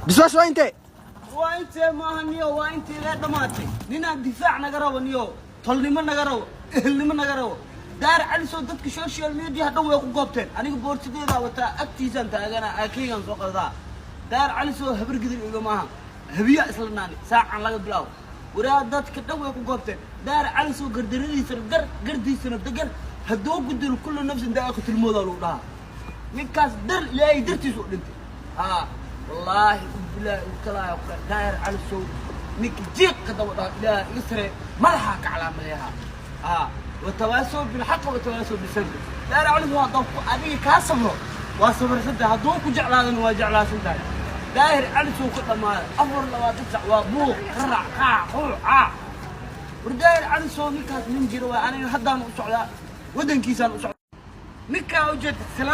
Bisbaas waa intee? Waa intee maaha niyo, waa intii lee dhammaatay. Ninaan difaac naga rabo niyo, tolnimo naga rabo, ehelnimo naga rabo. Daar Calisow dadka social media dhan way ku goobteen. Aniga boorsadeedaa wataa, agtiisaan taagana, aakeygaan soo qadaa. Daar Calisow habar gidir iga maaha, habiya isla naani. Saacan laga bilaabo, waraa, dadka dhan way ku goobteen. Daar Calisow gardaradiisana gar, gardiisana degar. Hadduu gudilo, kullu nafsin daa'iqatul mawt lagu dhahaa. Ninkaas dar Ilaahay dartiis u dhintay. Haa, wallaahi bilaahi utalaayo, Daahir Calisow ninka jiiqa daba dhaha, Ilaah iga sare, madaxaa ka calaamadeeha. Haa, watawaasow bilxaqa watawaasow bisabr. Daahir Calisow hadduu ku adiga kaa sabro, waa sabarsan tahay. Hadduu ku jeclaadana, waa jeclaasan tahay. Daahir Calisow ka dhammaaday 24 sac waa buuq, qarac, qaac, quuc, caac. War Daahir Calisow ninkaas nin jira waa. Aniga haddaan u socdaa, waddankiisaan u socdaa. Ninkaa ujeeda.